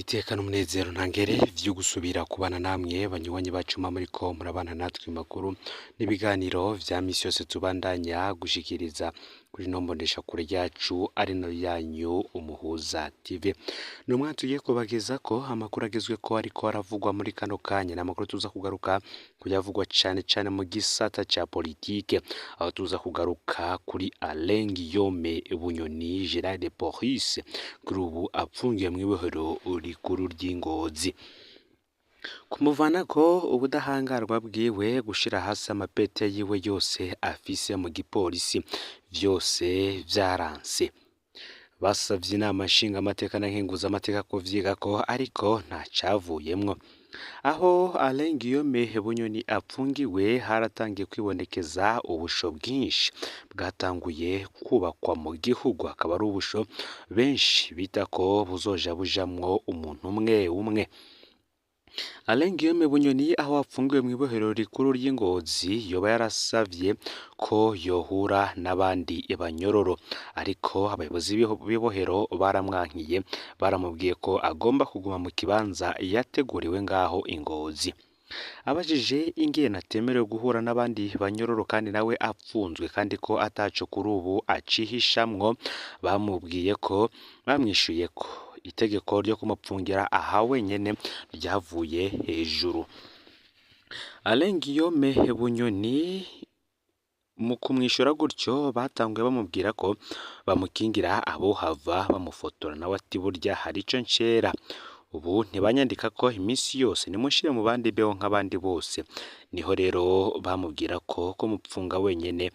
N'iteka n'umunezero ntangere vyo gusubira kubana namwe banywanyi bacu muba muriko murabana natwe mu makuru n'ibiganiro vya misi yose tubandanya gushikiriza kuri ino mboneshakure yacu ari nayo yanyu Umuhuza TV. Ni umwanya tugiye kubagezako amakuru agezweko ariko aravugwa muri kano kanya, ni amakuru tuza kugaruka kuyavugwa cane cane mu gisata ca politike, aho tuza kugaruka kuri Alain Guillaume Bunyoni Gerard Boris, kuri ubu apfungiwe mw'ibohero rikuru ry'i Ngozi. Kumuvanako ubudahangarwa bwiwe, gushira hasi amapete yiwe yose afise mu gipolisi, vyose vyaranse. Basavye inama nshingamateka na nkenguzamateka kuvyigako ariko nta cavuyemwo. Aho Alain Guillaume Bunyoni apfungiwe haratangiye kwibonekeza ubusho bwinshi bwatanguye kubakwa mu gihugu, akaba ari ubusho benshi bita ko buzoja bujamwo umuntu umwe umwe. Alain Guillaume Bunyoni aho apfungiwe mw'ibohero rikuru ry'i Ngozi yoba yarasavye ko yohura n'abandi banyororo, ariko abayobozi b'ibohero baramwankiye, baramubwiye ko agomba kuguma mu kibanza yateguriwe ngaho i Ngozi. Abajije ingene atemerewe guhura n'abandi banyororo kandi nawe apfunzwe kandi ko ataco kuri ubu acihishamwo, bamubwiye ko bamwishuye ko itegeko ryo kumupfungira aha wenyene ryavuye hejuru. Alain Guillaume Bunyoni mu kumwishura gutyo batanguye bamubwira ko bamukingira abohava bamufotora, nawe ati burya hari ico ncera, ubu ntibanyandikako iminsi yose, nimunshire mu bandi mbeho nk'abandi bose. Niho rero bamubwira ko kumupfunga wenyene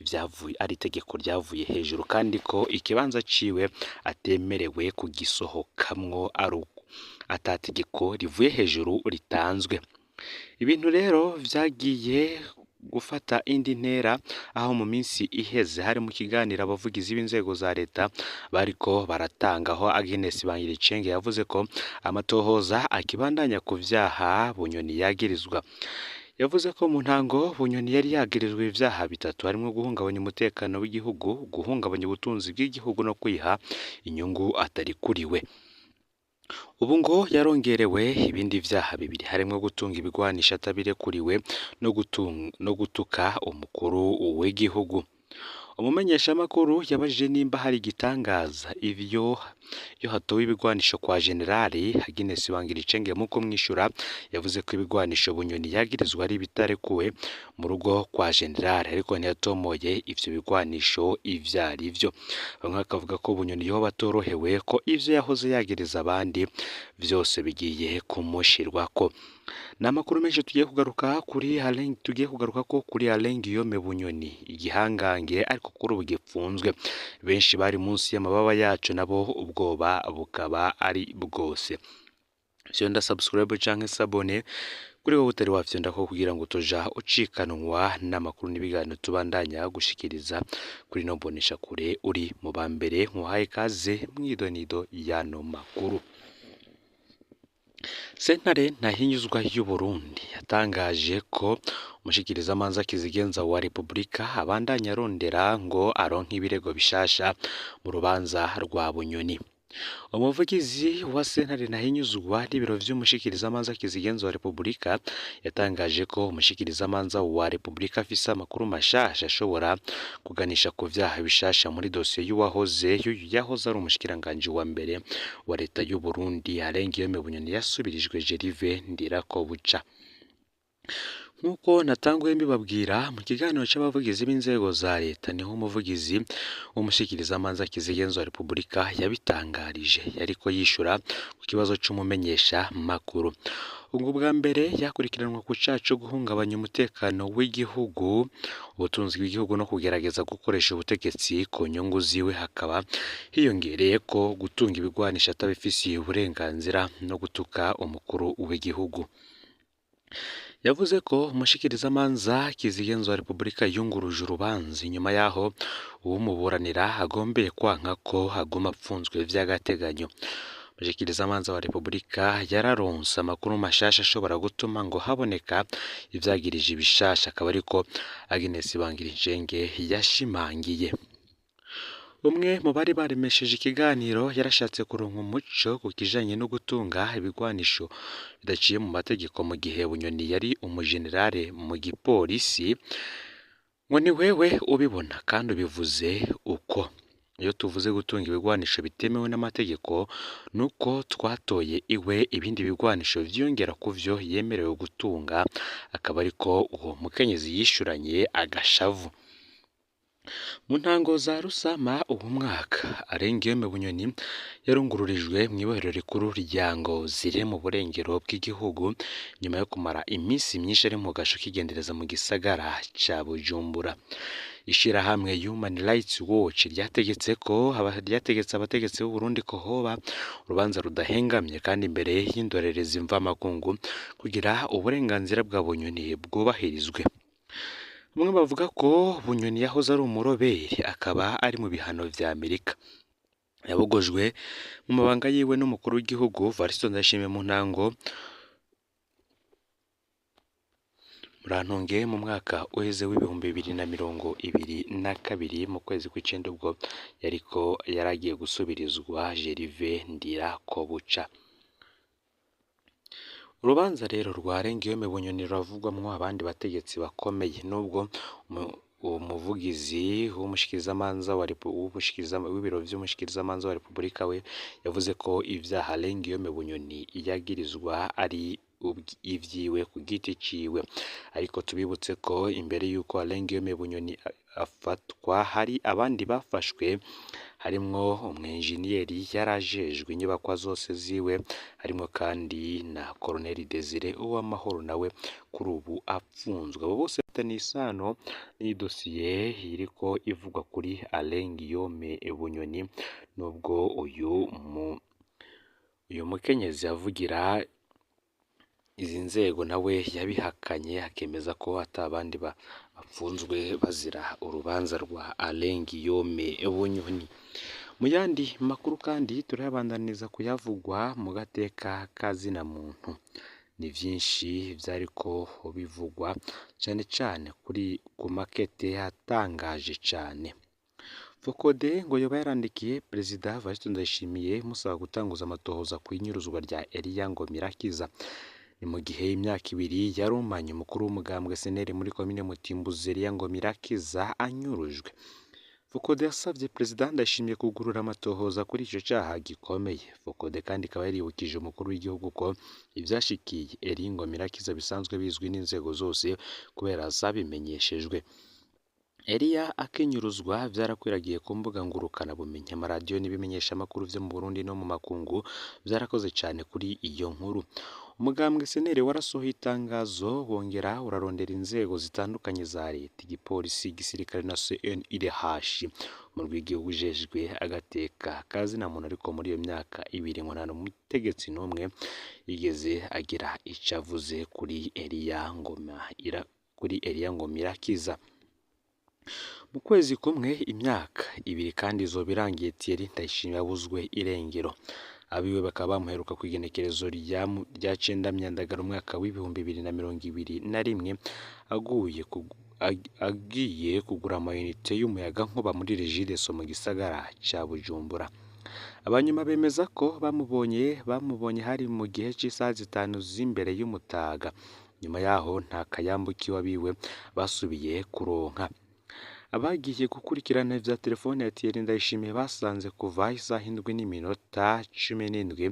vyavuye ari itegeko ryavuye hejuru kandi ko ikibanza ciwe atemerewe kugisohokamwo ari ata tegeko rivuye hejuru ritanzwe. Ibintu rero vyagiye gufata indi ntera aho mu minsi iheze hari mu kiganiro abavugizi b'inzego za leta bariko baratanga, aho Agnes Bangiricenge yavuze ko amatohoza akibandanya ku vyaha Bunyoni yagirizwa. Yavuze ko mu ntango Bunyoni yari yagirijwe ivyaha bitatu harimwo guhungabanya umutekano w'igihugu, guhungabanya ubutunzi bw'igihugu no kwiha inyungu atarikuriwe. Ubu ngo yarongerewe ibindi vyaha bibiri harimwo gutunga ibigwanisho atabirekuriwe no gutuka umukuru w'igihugu. Umumenyeshamakuru yabajije nimba hari igitangaza ivyo iyo hatowe ibigwanisho kwa Generali Agnes Bangiricenge, mu kumwishura yavuze ko ibigwanisho Bunyoni yagirizwa ari ibitarekuwe mu rugo kwa Generali, ariko ntiyatomoye ivyo bigwanisho ivyo arivyo. Bamwe bakavuga ko Bunyoni yoba atorohewe ko ivyo yahoze yagiriza abandi vyose bigiye kumushirwako. Ni amakuru menshi tugiye kugaruka kuri Alain, tugiye kugaruka ko kuri Alain Guillaume Bunyoni, igihangange ariko kuri ubu gipfunzwe. Benshi bari munsi y'amababa yacu nabo ubwoba bukaba ari bwose. Fyonda subscribe canke s'abonner kuri wowe utari wafyonda ko kugira ngo utoja ucikanwa n'amakuru n'ibiganiro tubandanya gushikiriza kuri ino mboneshakure, uri mu ba mbere nkuhaye kaze mw'idonido y'ano makuru. Sentare Ntahinyuzwa y'Uburundi yatangaje ko umushikirizamanza kizigenza wa Repubulika abandanya arondera ngo aronke ibirego bishasha mu rubanza rwa Bunyoni. Umuvugizi wa sentare Ntahinyuzwa n'ibiro vy'umushikirizamanza kizigenza wa Repubulika yatangaje ko umushikirizamanza wa Repubulika afise amakuru mashasha ashobora kuganisha ku vyaha bishasha muri dosiye y'uwahoze y'uyu yahoze ari umushikiranganji wa mbere wa leta y'u Burundi Alain Guillaume Bunyoni yasubirijwe Gervais Ndirakobuca. Nk'uko natanguye mbibabwira mu kiganiro c'abavugizi b'inzego za leta, niho umuvugizi w'umushikirizamanza kizigenza wa Repubulika yabitangarije, yariko yishura ku kibazo c'umumenyesha makuru. Ubwo bwa mbere yakurikiranwa ku caha co guhungabanya umutekano w'igihugu, ubutunzi bw'igihugu no kugerageza gukoresha ubutegetsi ku nyungu ziwe, hakaba hiyongereyeko gutunga ibigwanisho atabifisiye uburenganzira no gutuka umukuru w'igihugu. Yavuze ko umushikirizamanza kizigenza wa Repubulika yunguruje urubanza inyuma yaho uwumuburanira agombeye kwanka ko aguma apfunzwe vy'agateganyo. Umushikirizamanza wa Repubulika yararonse amakuru mashasha ashobora gutuma ngo haboneka ivyagirije ibishasha, akaba ariko Agnes Bangiricenge yashimangiye. Umwe mu bari baremesheje ikiganiro yarashatse kuronka umuco ku kijanye no gutunga ibigwanisho bidaciye mu mategeko mu gihe Bunyoni yari umujenerale mu gipolisi, ngo ni wewe ubibona kandi ubivuze uko. Iyo tuvuze gutunga ibigwanisho bitemewe n'amategeko, nuko twatoye iwe ibindi bigwanisho vyiyongera kuvyo yemerewe gutunga, akaba ariko uwo mukenyezi yishuranye agashavu. Mu ntango za Rusama uwu mwaka, Alain Guillaume Bunyoni yarungururijwe mw'ibohero rikuru rya Ngozi riri mu burengero bw'igihugu, nyuma yo kumara iminsi myinshi ari mu gasho k'igendereza mu gisagara ca Bujumbura. Ishirahamwe Human Rights Watch ryategetse abategetsi b'u Burundi ko hoba urubanza rudahengamye kandi imbere y'indorerezi mvamakungu kugira uburenganzira bwa Bunyoni bwubahirizwe. Bamwe bavuga ko Bunyoni yahoze ari umuroberi akaba ari mu bihano vya Amerika. Yabogojwe mu mabanga yiwe n'umukuru w'igihugu Variston Ndayishimiye mu ntango Murantunge mu mwaka uheze w'2022 mu kwezi kw'icenda, ubwo yariko yaragiye gusubirizwa Gervais Ndirakobuca. Urubanza rero rwa Alain Guillaume Bunyoni ruravugwamwo abandi bategetsi bakomeye, nubwo umuvugizi w'umushikirizamanza w'ibiro vy'umushikirizamanza wa Repubulika we yavuze ko ivyaha Alain Guillaume Bunyoni yagirizwa ari ivyiwe ku giti ciwe. Ariko tubibutse ko imbere y'uko Alain Guillaume Bunyoni afatwa hari abandi bafashwe, harimwo umwenjeniyeri yarajejwe inyubakwa zose ziwe, harimwo kandi na Colonel Desire Uwamahoro nawe kuri ubu apfunzwe. Abo bose bafitaniye isano n'iyi dosiye iriko ivugwa kuri Alain Guillaume Bunyoni, nubwo uyu mukenyezi avugira izi nzego nawe yabihakanye, akemeza ko ata bandi bapfunzwe bazira urubanza rwa Alain Guillaume Bunyoni. Mu yandi makuru kandi turayabandaniza kuyavugwa mu gateka ka zina muntu. Ni vyinshi vyariko bivugwa cane cane kuri ku makete atangaje cane. Fokode ngo yoba yarandikiye Perezida Variston Ndayishimiye musaba gutanguza amatohoza kw'inyuruzwa rya Eliya Ngomirakiza. Ni mu gihe imyaka ibiri yarumanye umukuru w'umugambwe SNL muri komine Mutimbuzi Eliya Ngomirakiza anyurujwe. Fokode yasavye Perezida Ndayishimiye kugurura amatohoza kuri ico caha gikomeye. Fokode kandi ikaba yaribukije umukuru w'igihugu ko ivyashikiye Eliya Ngomirakiza bisanzwe bizwi n'inzego zose kubera zabimenyeshejwe. Eliya akinyuruzwa vyarakwiragiye ku mbuga ngurukana bumenyi, amaradiyo n'ibimenyeshamakuru vyo mu Burundi no mu makungu vyarakoze cane kuri iyo nkuru. Umugambwe SNL warasohoye itangazo wongera urarondera inzego zitandukanye za leta, igipolisi, igisirikare na CNIDH, umurwi w'igihugu ujejwe agateka ka zina muntu. Ariko muri iyo myaka ibiri ngo nta n'umutegetsi n'umwe yigeze agira ico avuze kuri Eliya Ngomirakiza. Mu kwezi kumwe imyaka ibiri kandi izoba irangiye Thierry Ndayishimiye abuzwe irengero. Abiwe bakaba bamuheruka kw'igenekerezo rya cenda Myandagaro umwaka w'2021 agiye kugura amayinite y'umuyagankuba muri Regideso mu gisagara ca Bujumbura. Abanyuma bemeza ko bamubonye hari mu gihe c'isaha zitanu z'imbere y'umutaga. Nyuma yaho nta kayambu kiwe basubiye kuronka. Abagiye gukurikirana ivya telefone ya Thierry Ndayishimiye basanze kuva isaha 7:17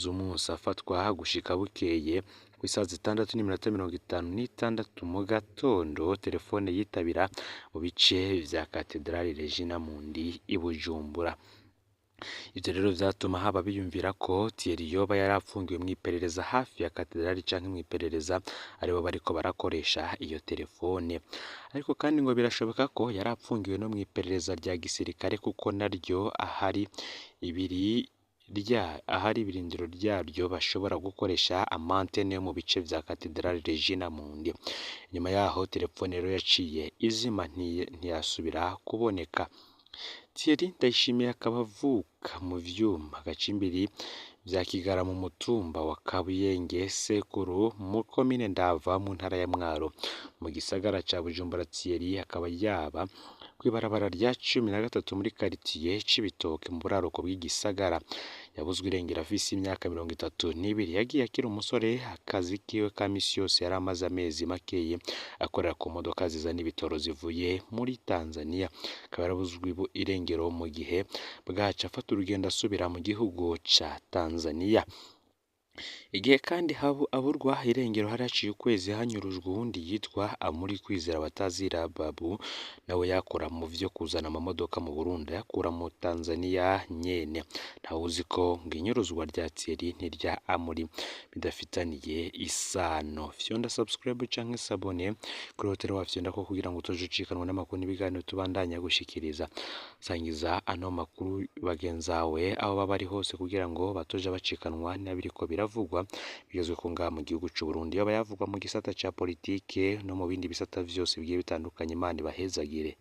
z'umunsi afatwa gushika bukeye kw'isaha 6:56 mu gatondo telefone yitabira mu bice vya Katedrali Regina Mundi i Bujumbura. Ivyo rero vyatuma haba biyumvira ko Thierry yoba yarapfungiwe mw'iperereza hafi ya katedrali canke mw'iperereza aribo bariko barakoresha iyo telefone. Ariko kandi ngo birashoboka ko yarapfungiwe no mw'iperereza rya gisirikare kuko naryo ahari ibirindiro ryaryo bashobora gukoresha amantene yo mu bice vya Katedrali Regina Mundi. Nyuma yaho telefone rero yaciye izima ntiyasubira kuboneka. Thierry Ndayishimiye akaba avuka mu vyuma Gacimbiri vya Kigara mu mutumba wa Kabuyenge Sekuru mu komine Ndava mu ntara ya Mwaro mu gisagara ca Bujumbura. Thierry akaba yaba kw'ibarabara rya 13 muri karitiye Cibitoke mu buraruko bw'igisagara. Yabuzwe irengero afise imyaka 32, yagiye akiri umusore. Akazi kiwe ka misi yose yari amaze amezi makeyi akorera ku modoka zizana ibitoro zivuye muri Tanzania. Akaba yarabuzwe irengero mu gihe bwaca afata urugendo asubira mu gihugu ca Tanzania. Igihe kandi aburwa irengero hari haciye ukwezi hanyurujwe uwundi yitwa Amuri Kwizera Batazira Babu, nawe yakora mu vyo kuzana amamodoka mu Burundi ayakura mu Tanzania nyene. Ntawuzi ko ngo inyuruzwa rya Thierry n'irya Amuri bidafitaniye isano. Fyonda subscribe canke s'abonner kuri hoteli wafyondako kugira ngo utoje ucikanwa n'amakuru n'ibiganiro tubandanya gushikiriza. Sangiza ano makuru bagenzawe aho baba bari hose kugira ngo batoje bacikanwa n'abiriko biravugwa bigezwe ko ngaha mu gihugu c'u Burundi, yoba yavugwa mu gisata ca politike no mu bindi bisata vyose bigiye bitandukanye. Imana ibahezagire.